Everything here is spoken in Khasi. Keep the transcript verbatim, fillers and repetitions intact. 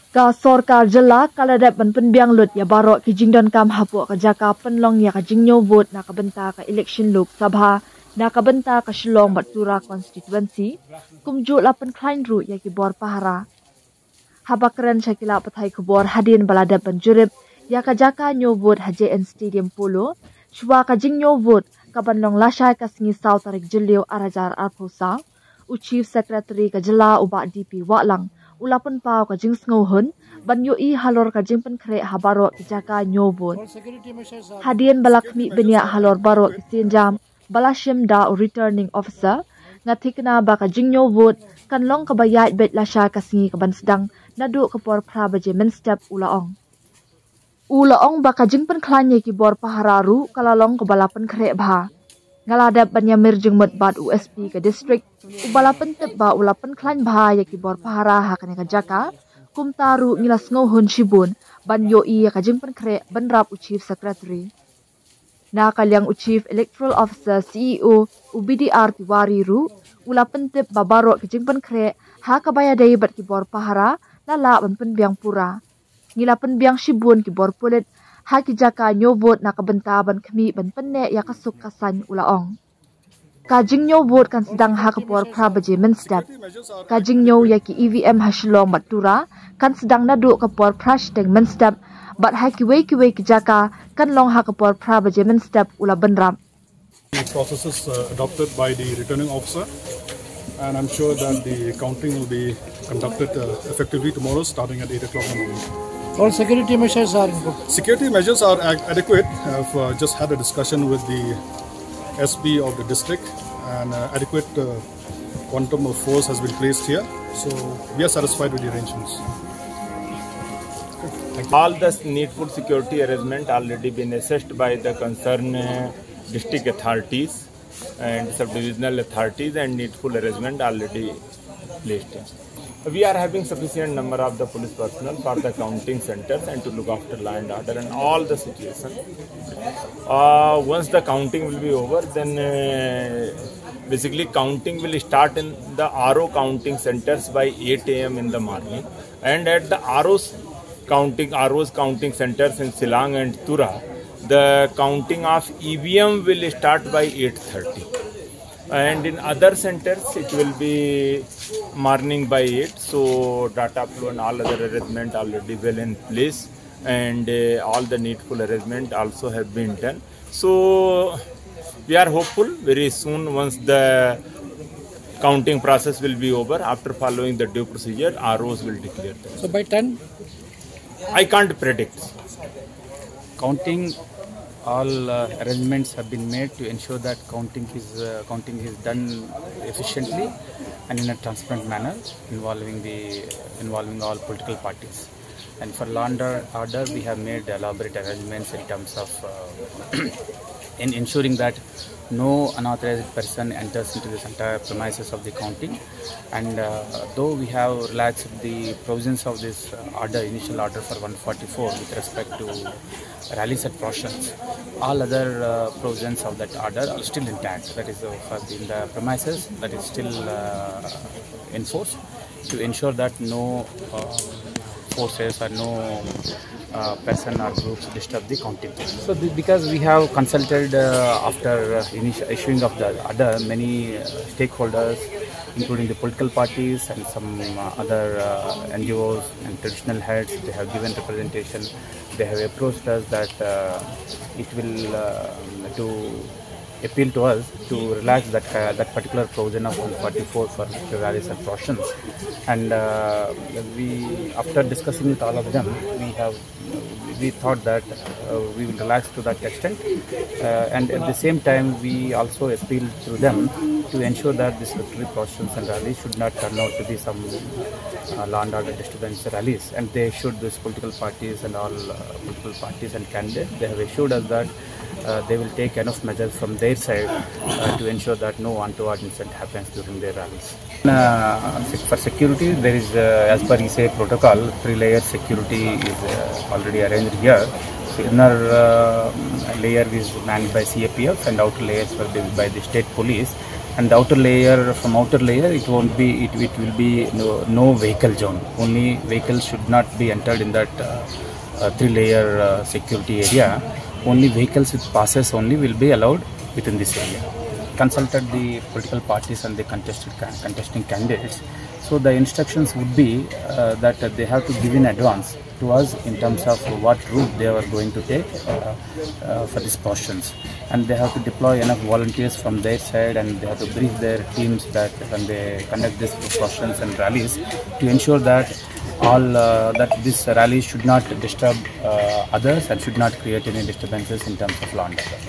Ka sorkar jylla ka la dep ban pynbiang lut ïa baroh ki jingdonkam hapoh ka jaka pynlong ïa ka jingñiew vote na ka bynta ka election Lok Sabha na ka bynta ka Shillong bad Tura constituency, kumjuh la pynkhlaiñ ruh ïa ki bor pahara. Haba kren sha ki lad pathai khubor hadien ba la dep ban jurip ïa ka jaka ñiew vote ha J N Stadium Polo, shuwa ka jingñiew vote ka ban long lashai ka sngi saw tarik Jylliew ar hajar arphew saw, u Chief Secretary ka jylla u Bah D P Wahlang u la pynpaw ka jingsngewhun ban ïohi halor ka jingpynkhreh ha baroh ki jaka ñiew vote. Hadien ba la khmih bniah halor baroh ki sienjam ba la shim da u Returning Officer, nga thikna ba ka jingñiew vote kan long kaba ïaid beit lashai ka sngi ka ban sdang naduh ka por phra baje mynstep, u la ong. U la ong ba ka jingpynkhlaiñ ïa ki bor pahara ruh ka la long kaba la pynkhreh bha. Nga la dep ban ïamir jingmut bad u S P ka district, uba la pyntip ba u la pynkhlaiñ bha ïa ki bor pahara ha kane ka jaka. Kumta ruh ngi la sngewhun shibun ban ïohi ïa ka jingpynkhreh bynrap u Chief Secretary. Na ka liang u Chief Electoral Officer, C E O, u B D R Tiwari ruh u la pyntip ba baroh ki jingpynkhreh ha kaba ïadei bad ki bor pahara la lah ban pynbiang pura. Ngi la pynbiang shibun ki bor pulit ha ki jaka ñiew vote na ka bynta ban khmih ban pynneh ïa ka suk ka saiñ, u la ong. Ka jingñiew vote kan sdang ha ka por phra baje mynstep. Ka jingñiew ïa ki E V M ha Shillong bad Tura kan sdang naduh ka por phra shiteng mynstep, bad ha kiwei kiwei ki jaka kan long ha ka por phra baje mynstep, u la bynrap. The processes, uh, adopted by the returning officer, and I'm sure that the counting will be conducted, uh, effectively tomorrow, starting at eight o'clock in the morning. All security measures are in good. Security measures are ad- adequate. I've, uh, just had a discussion with the S P of the district, and, uh, adequate, uh, quantum of force has been placed here. So we are satisfied with the arrangements. All the needful security arrangement already been assessed by the concerned, uh, district authorities and sub-divisional authorities, and needful arrangement already placed. We are having sufficient number of the police personnel for the counting centers and to look after law and order and all the situations. Uh, once the counting will be over, then, uh, basically counting will start in the R O counting centers by eight a m in the morning, and at the R O's counting, R O's counting centers in Shillong and Tura, the counting of E V M will start by eight thirty. And in other centers, it will be morning by eight. So data flow and all other arrangement already well in place, and, uh, all the needful arrangement also have been done. So we are hopeful very soon, once the counting process will be over, after following the due procedure, R Os will declare them. So by ten? I can't predict. Counting, all, uh, arrangements have been made to ensure that counting is, uh, counting is done efficiently and in a transparent manner involving the, involving all political parties. And for law and order, we have made elaborate arrangements in terms of, uh, in ensuring that no unauthorized person enters into this entire premises of the counting. And, uh, though we have relaxed the provisions of this, uh, order, initial order for one forty-four with respect to rallies and processions, all other, uh, provisions of that order are still intact. That is, uh, for the, in the premises, that is still, uh, in force to ensure that no, uh, forces or no, uh, person or groups disturb the counting. So, be- because we have consulted, uh, after, uh, initi- issuing of the order, many, uh, stakeholders, including the political parties and some, uh, other, uh, N G Os and traditional heads, they have given representation. They have approached us that, uh, it will, uh, to appeal to us to relax that, uh, that particular provision of one forty-four for rallies and processions. And, uh, we, after discussing with all of them, we have, we thought that, uh, we will relax to that extent. Uh, and at the same time, we also appeal through them to ensure that this victory processions and rallies should not turn out to be some, uh, law and order disturbance rallies. And they assured these political parties and all, uh, political parties and candidates, they have assured us that, uh, they will take enough measures from their side, uh, to ensure that no untoward incident happens during their rallies. Uh, sec- for security, there is, uh, as per E C I protocol, three-layer security is, uh, already arranged here. The inner, uh, layer is manned by C A P F and outer layers were built by the state police. And the outer layer, from outer layer, it won't be, it, it will be no, no vehicle zone. Only vehicles should not be entered in that uh, uh, three layer uh, security area. Only vehicles with passes only will be allowed within this area. Consulted the political parties and the contested, contesting candidates. So the instructions would be uh, that they have to give in advance to us in terms of what route they are going to take uh, uh, for these processions. And they have to deploy enough volunteers from their side, and they have to brief their teams that when they conduct these processions and rallies, to ensure that all uh, that these rallies should not disturb uh, others and should not create any disturbances in terms of law and order.